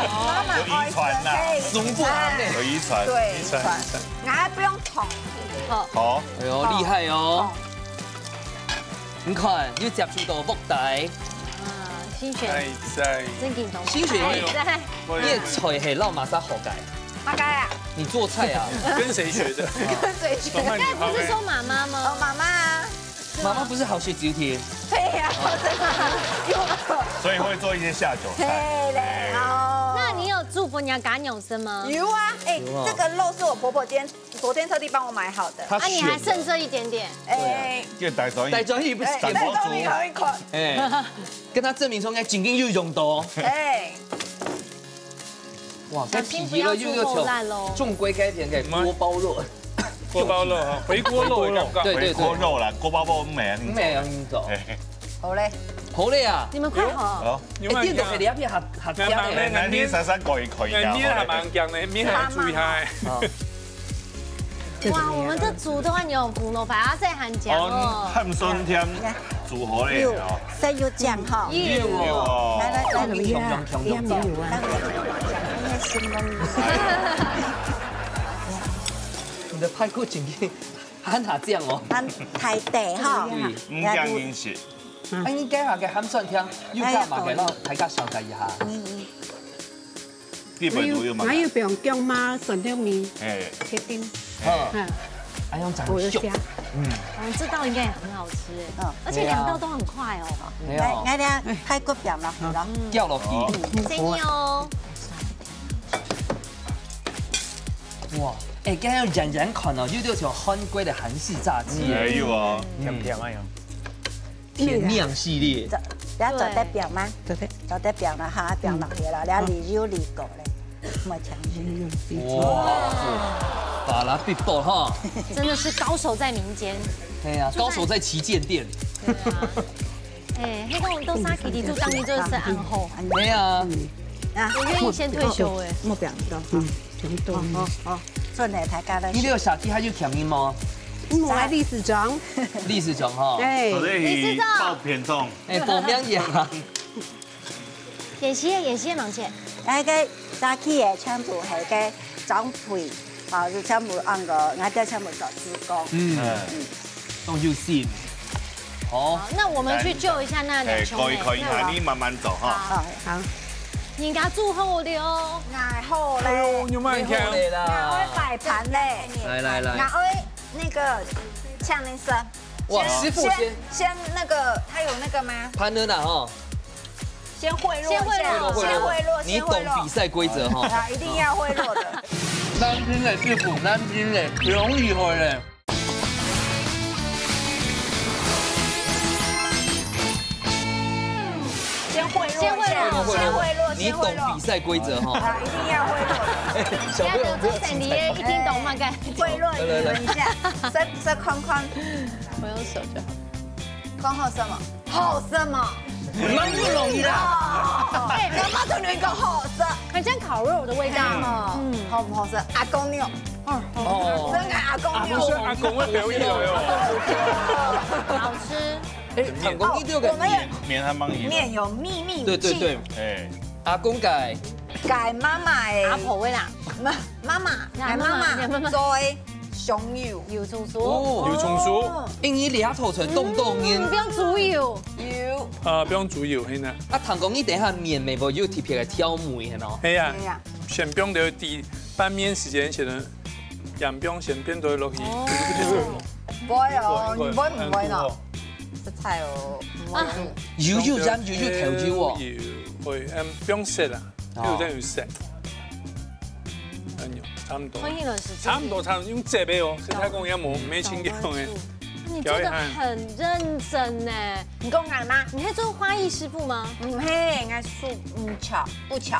媽媽愛食，有遺傳吶。嘿。松步阿妹。有遺傳。對，遺傳。遺傳。𠊎還不用捅。好。好。哎喲，厲害哦。好。 你看，又接觸到屋底。啊，新選。哎，在。真緊張。新選，哎，在。你个菜係摎麼儕學个？麼个啊？你做菜啊？跟誰學的？跟誰學？該不是說媽媽嗎？哦，媽媽啊。媽媽不是好學酒帖？對呀，我真的有。所以會做一些下酒菜。嘿嘞，哦。那你有煮分人家家娘食嗎？有啊，哎，有啊。這個肉是我婆婆今天 昨天特地幫我買好的。他選的。啊，你還剩這一點點。哎，這大專，大專一不是，哎，大專一可以看。哎，跟他證明說，哎，正經有用到。哎。哇，該皮皮了又有條，小心不要出後爛咯。中規該片个鍋包肉。鍋包肉哈，回鍋肉的感覺。對，對，對。回鍋肉啦，鍋包肉毋係啊，你走。毋係啊，你走。哎。好嘞。好嘞啊。你們快好。好。哎，店都係你那片客，客家的。慢慢來，哎，那你珊珊可以，可以啊，哎，你還蠻強的，你還注意他。好。 哇，我們這煮都還有胡蘿蔔，啊，這還講哦。哦，鹹酸甜煮好了哦。有，所以有講哈。有。有哦。來，來，來，你強強強強。來，我講一下，因為是燜。你的排骨真的很好醬哦。很大塊哈。對。毋驚人食。哎，你該下个鹹酸甜，又加麼个咯？大家紹介一下。嗯，嗯。 基本都有嘛。還有，還有放薑嫲、蒜頭米，哎。切丁。嗯。嗯。哎，用炸的秀。我有加。嗯。哦，這道應該也很好吃哎。嗯。而且兩道都很快哦。對啊。沒有。來，來，來，排骨放落去咯。嗯。掉落去。嗯。真的哦。哇，哎，剛剛遠遠看哦，有點像韓國的韓式炸雞耶。哎，有哦。嗯。甜甜啊，有。 甜釀系列。做，你愛做得放嗎？做得。做得放了哈，放落去了，你愛理由理過咧，莫搶去。哇，把它必爆哈。真的是高手在民間。對啊，高手在旗艦店。對啊。哎，那種都是他弟弟做生意，做得是安好。對啊。啊，我願意先退休哎。莫放到，嗯。 哦，哦，哦，做得大家來。你這个小弟還有甜面嗎？嗯，我還歷史長。歷史長哈。哎。所以報片中。哎，報名也好。演戲的，演戲的，忙些。那個早期的，全部係个長輩，啊，就全部按个，𠊎兜全部做志工。嗯。嗯。 當有心。好。好，那我們去救一下那兩兄妹，哎，可以，可以，那我，你慢慢做哈。好。好。人家煮好了哦。𠊎好咧。哎喲，你慢點。你好咧啦。𠊎愛擺盤咧。來，來，來。𠊎愛那個，請你說。哇，先，師傅先，先，先那個，他有那個嗎？盤了啦，哈。先賄賂一下，先賄賂，先賄賂，你懂比賽規則哈。先賄賂。啊，一定要賄賂的。難聽的師傅，難聽的，不容易會的。 先賄賂一下，先賄賂，先賄賂，先賄賂。你懂比賽規則哈。啊，一定要賄賂的。哎，小朋友不要精彩。不要得罪神明耶，一定懂嘛，該。賄賂你們一下，來，來，來。試，試看看。我用手就好。看好什麼？好什麼？蠻不容易啦。哎，幹嘛突然講好吃？很像烤肉的味道。嗯，好不好吃？阿公牛。哦，好吃。哦。真的阿公牛。不是阿公會表演的喲。好吃。 哎，糖公，你這個哦，我們有麵，麵還蠻硬的。麵有秘密武器。對，對，對。哎。阿公个。个媽媽个。阿婆个啦。媽，媽媽，呀，个媽媽，媽媽，媽媽。做个香油。油蔥酥。哦。油蔥酥。哦。因為這下頭出來當多人。嗯，不用煮油。油。啊，不用煮油，係呢。啊，糖公，你等一下麵乜有特別个調味，係喏？係啊。係啊。先放到底，拌麵時間先 鹽放先放落去。哦。會哦，你會毋會呢？這菜哦，毋會煮。油有鹽，油有豆油哦。油，會，嗯，放色啦，哦。有這樣有色。哎喲，差不多。可以了，是不是？差不多，差不多，用這杯哦，是太公也無，沒清掉的。你做得很認真呢。你講俺嗎？你還做花藝師傅嗎？嗯，嘿，應該是，嗯，巧，不巧。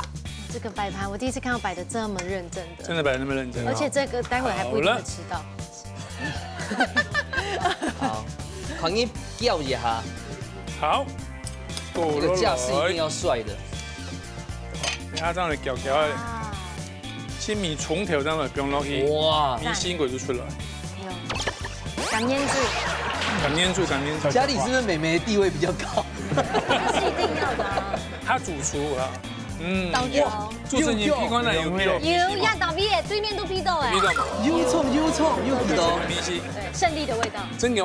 這個擺盤，我第一次看到擺得這麼認真的。 真的擺那麼認真哦。而且這個待會還不一定會吃到。好了。好，看你攪一下。好。這個架勢一定要帥的。等下這樣來攪攪，啊，先米從頭這樣來放落去，哇，米心果就出來。哎呦，感念住。感念住，感念住。家裡是不是妹妹的地位比較高？那是一定要的啊。他主廚啊，嗯，當然。主持人比我那有有有。有，要倒闭耶，對面都逼到哎。逼到嘛。有錯有錯有錯。米心。對，勝利的味道。真的，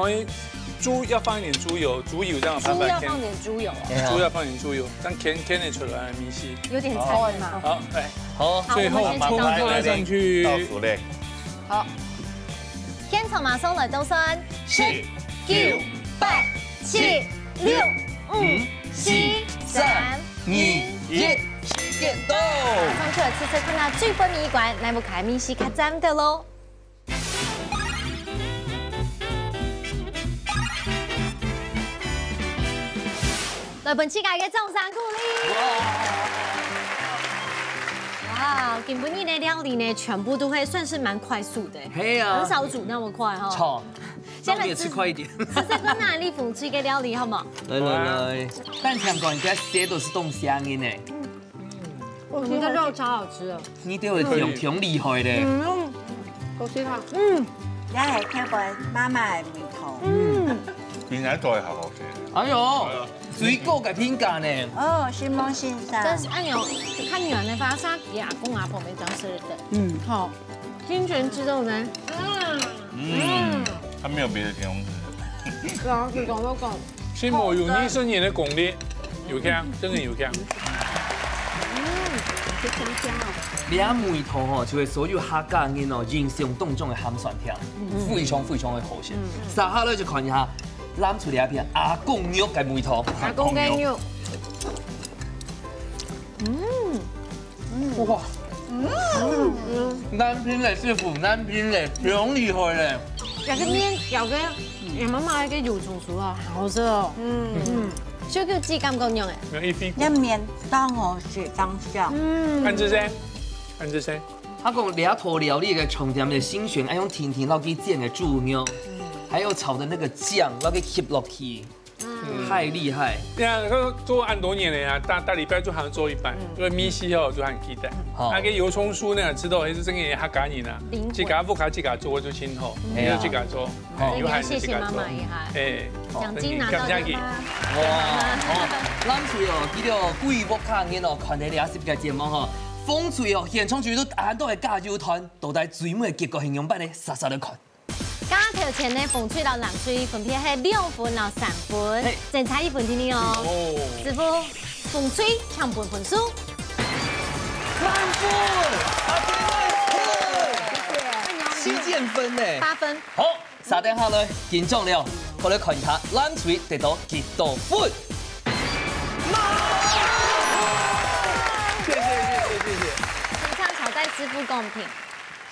豬要放一點豬油，豬油這樣有辦法添。豬要放點豬油啊。對啊。豬要放點豬油，這樣甜甜的出來，米心。有點菜味嘛。好，來，好，好，最後我們先倒出來。蔥放上去。倒數嘞。好，天草麻松來倒算，十、九、八、七、六、五、四、三、二、一，時間到。馬上出來試試看啊，最尾一關，來，我們看米西卡站的咯。 來分自家一個掌聲鼓勵。哇，今晡日的料理呢，全部都會算是蠻快速的，係啊。很少煮那麼快哈。著，先來試，那我們也吃快一點。試試看哪裡風吹个料理好嗎？來來來，但香港應該寫都是東西啊，你呢？ 我們的肉超好吃的。你對我講，挺厲害的。嗯，嗯，好吃啊。嗯，也係配合媽媽的味道。嗯，比你做的還好吃。哎呦，水果个評價呢？哦，承蒙先生。但是哎呦，看你們的發沙給阿公阿婆們講是的。嗯，好，金泉之肉呢？嗯，嗯，它沒有別的形容詞。老實講，我講， 承蒙有二十年的功力，有香，真的有香。嗯，好香香哦。這味道吼，就係所有客家人哦，印象當中的鹹酸甜，非常非常的好食。接下來就看一下，藍隊這片阿公肉个味道。阿公个肉。嗯。 哇，嗯，難評嘞，師傅，難評嘞，挺厲害嘞。這個麵，這個，嗯，媽媽个油蔥酥啊，好好食哦。嗯，嗯，小狗雞感覺樣誒？沒有一飛。這麵當好食，當香。嗯，看這些，看這些。佢講這道料理个重點个心血，愛用甜甜落去煎个豬肉，還有炒的那個醬，落去吸落去。 嗯，太厲害。對啊，佢做恁多年了呀，大，大禮拜就好像做一擺，因為米西哦，就很期待。好。那個油蔥酥呢，知道還是真个客家人啊，靈魂。自家屋下自家做就盡好，嗯。就自家做，好。哎，有閒就自家做。今天謝謝媽媽一下。哎，獎金拿到了嗎？感謝你。哇，好，藍隊哦，佢兜歸屋下人哦，看到這集个節目吼，紅隊哦，現場就都恁多个加油團，到底最尾結果係仰般呢？煞煞來看。 加頭前呢，紅隊摎藍隊分別係兩分摎三分，嘿。正差一分定定哦。哦。師傅，紅隊請分分數。滿分，八點五分，謝謝。七點分呢。八分。好，續等下來，緊張了，過來看一下藍隊得到幾多分。謝謝，謝謝，謝謝。請上挑戰師傅公平。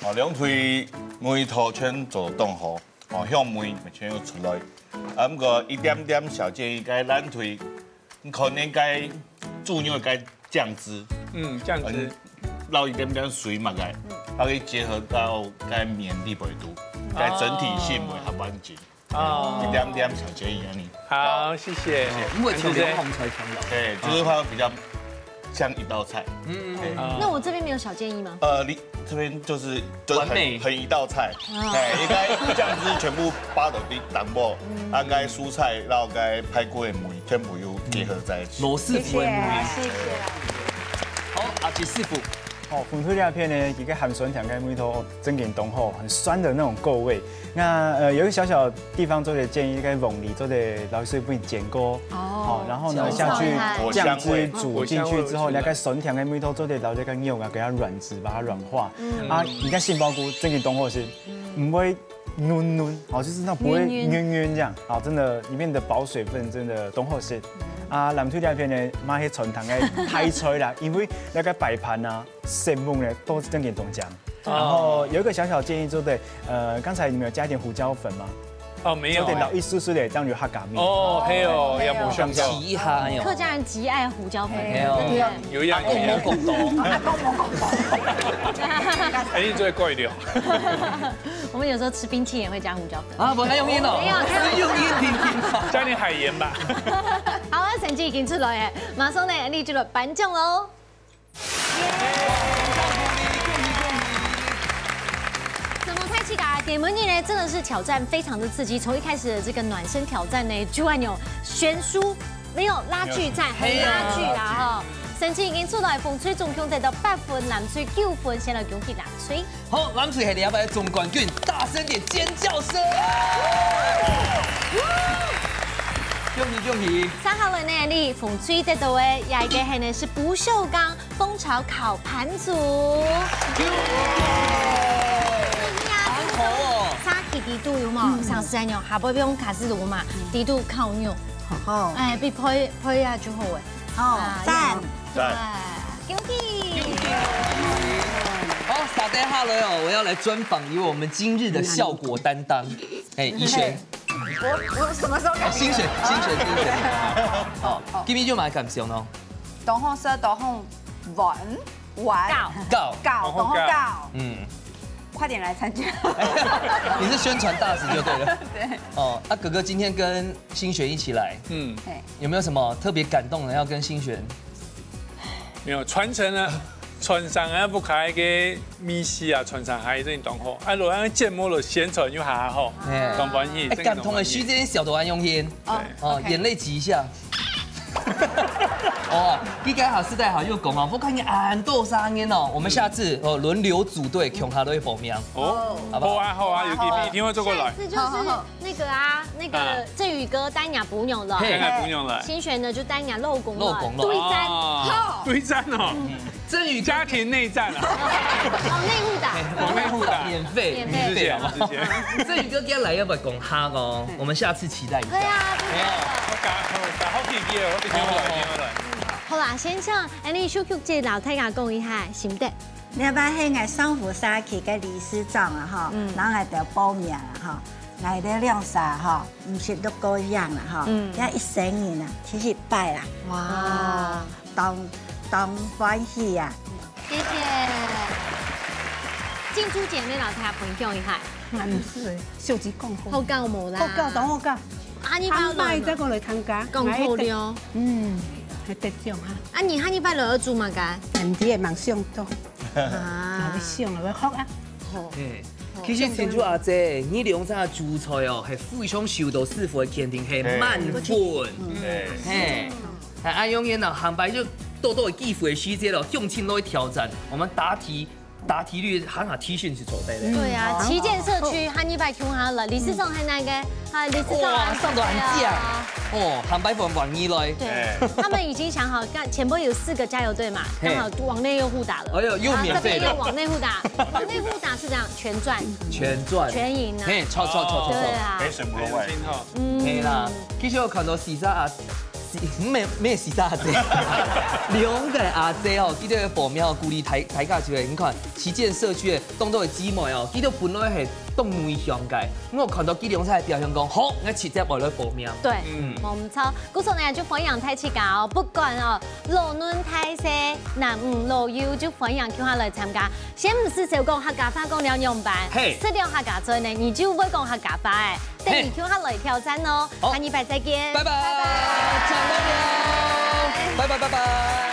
哦，兩隊味道全做當好，哦，香味全有出來。啊，毋過一點點小建議，該藍隊，你可能該豬肉該醬汁，嗯，醬汁。嗯，落一點點水嘛，該，嗯。它可以結合到該麵裡背肚，該整體性會較完整。哦。一點點小建議啊，你。好，謝謝。因為常常紅隊強調。對，就是它比較像一道菜。嗯。對。哦。那我這邊沒有小建議嗎？呃，你這邊就是，就是很，完美。很一道菜。哦。哎，應該醬汁全部巴到底淡薄，嗯。啊，該蔬菜，然後該排骨的味全部又結合在一起。羅師傅的味。謝謝，謝謝。好，阿吉師傅。 哦，紅隊這片呢，一個鹹酸甜个味道，哦，真正當好，很酸的那種夠味。那，呃，有一個小小地方做得建議，該黃梨做得摎水分煎過，哦，哦，然後呢，下去醬汁煮進去之後，果香味。果香味會出來。那個酸甜个味道做得摎這個肉啊，給它軟質，把它軟化。嗯。啊，你看杏鮑菇真正當好食，嗯。毋會 軟軟，哦，就是那種不會軟軟。軟軟這樣，哦，真的裡面的保水分真的當好食。啊，藍隊這片呢，嘛係傳統个大菜啦，因為那個擺盤啊、色目呢，都是正經當靚。哦。然後有一個小小建議，就對，呃，剛才你們有加一點胡椒粉嗎？哦，沒有欸。有點老一絲絲的，這樣有客家味。哦，係哦，哦，係哦。也無想到。試一下，哎喲。客家人極愛胡椒粉，哎喲。對不對？有影，有影。阿公無講到。阿公無講到。哎，你最怪了。我們有時候吃冰淇淋也會加胡椒粉。啊，不，還用音哦。沒有，是用音聽聽。加點海鹽吧。好啊，成績已經出來了，馬上呢，你就來頒獎嘍。 什麼菜系啊？點文艺呢，真的是挑戰非常的刺激。从一开始的这个暖身挑战呢，就按有悬殊，没有拉锯战，很拉锯啦哈。成绩已经出来，风吹总共得到八分，蓝吹九分，先来恭喜蓝吹。好，蓝吹系这一擺个总冠军，大声点尖叫声！恭喜恭喜！接下来呢，你风吹得到个，下一个系呢是不锈钢 蜂巢烤盘组。很好哦。沙琪迪度有無？上次恁樣，下背用卡式爐嘛，迪度烤肉。好。哎，比配配啊就好哎。哦，啊，讚。讚。哎，恭喜！好，接下來哦，我要來專訪一位我們今日的效果擔當，哎，怡璇。我我什麼時候改名？哦，新璇，新璇，新璇。好，今天就蛮感謝哦。 當好食，當好玩，玩，搞。搞。搞，當好搞。嗯。快點來參加。你是宣傳大使就對了。對。哦，啊，哥哥今天跟新璇一起來，嗯。嘿。有沒有什麼特別感動的要跟新璇？沒有，傳承啊，傳承啊，不開个 味緒啊，傳承還真當好。啊，若恁節目就宣傳又還好，哎。當歡喜，哎，真个當歡喜。感動的時間笑到恁用心。哦，對。哦，OK。眼淚擠一下。哦，一改好，世代好，又講哦，我看你恁多聲音哦，我們下次，哦，輪流組隊，共下來報名。哦，好不好？好啊，好啊，有機會一定會做過來。下次就是好，好，好。那個啊，那個啊。振宇哥帶你朋友了。嘿。帶你朋友來。新璇呢，就帶你老公了。老公了。對戰。哦，好。對戰哦。嗯。 振宇哥。家庭內戰啊。往內互打。往內互打。免費，免費。直接，直接。振宇哥今天來要不要講哈哦？我們下次期待一下。對啊，對啊。沒有，我搞，我搞好幾遍了，我一定要來，一定要來。好啦，先請恁呢秀菊姐摎大家講一下心得。這擺係𠊎上湖社區个理事長啊，吼，嗯。然後𠊎得報名啊，吼。 𠊎兜兩儕吼，毋識六個樣啦吼，嗯。這一生人啊，七十擺啦。哇。當，當歡喜啊！謝謝。靜珠姐妹摎大家分享一下。嗯，係，秀吉講好。好搞無啦？好搞，當好搞。啊，你下擺再過來參加。講好了。嗯，還得獎哈。啊，你下禮拜來做麼个？恁樣个夢想到。 啊。𠊎會想，𠊎會學啊。好。嘿，其實珍珠阿姊，你兩儕煮菜哦，係非常受到師傅个肯定，係滿分。嘿。嘿，啊，恁樣呢，下擺就多多个機會、時間咯，用心來挑戰。我們答題，答題率還好，提醒係做對的。對啊，好。旗艦社區，下禮拜共下來，理事長還那個，啊，理事長哇，上到恁靚。對啊。哦，下擺還願意來。對，哎。他們已經想好，剛，前面有四個加油隊嘛，嘿。剛好往內又互打了。哎喲，又免費了。啊，這邊又往內互打，往內互打是這樣，全賺。全賺。全贏啊。嘿，錯，錯，錯，錯，錯。對啊。沒什麼意外。嗯。嘿啦，其實𠊎看到四儕阿，四，沒，沒四儕阿姊，兩個阿姊哦，記得報名哦，鼓勵大，大家一下。你看，旗艦社區个當多个姊妹哦，佢兜本來係當內向个，𠊎看到佢兩儕表現講，好，𠊎直接愛來報名。對，嗯。無毋著。 故所呢，就歡迎大自家哦，不管哦，老嫩大細，男女老幼，就歡迎共下來參加。先毋使愁講客家話講了仰般，嘿。食了客家菜呢，你就會講客家話欸。等你共下來挑戰哦，好。下禮拜再見。拜拜。拜拜。拜拜，拜拜。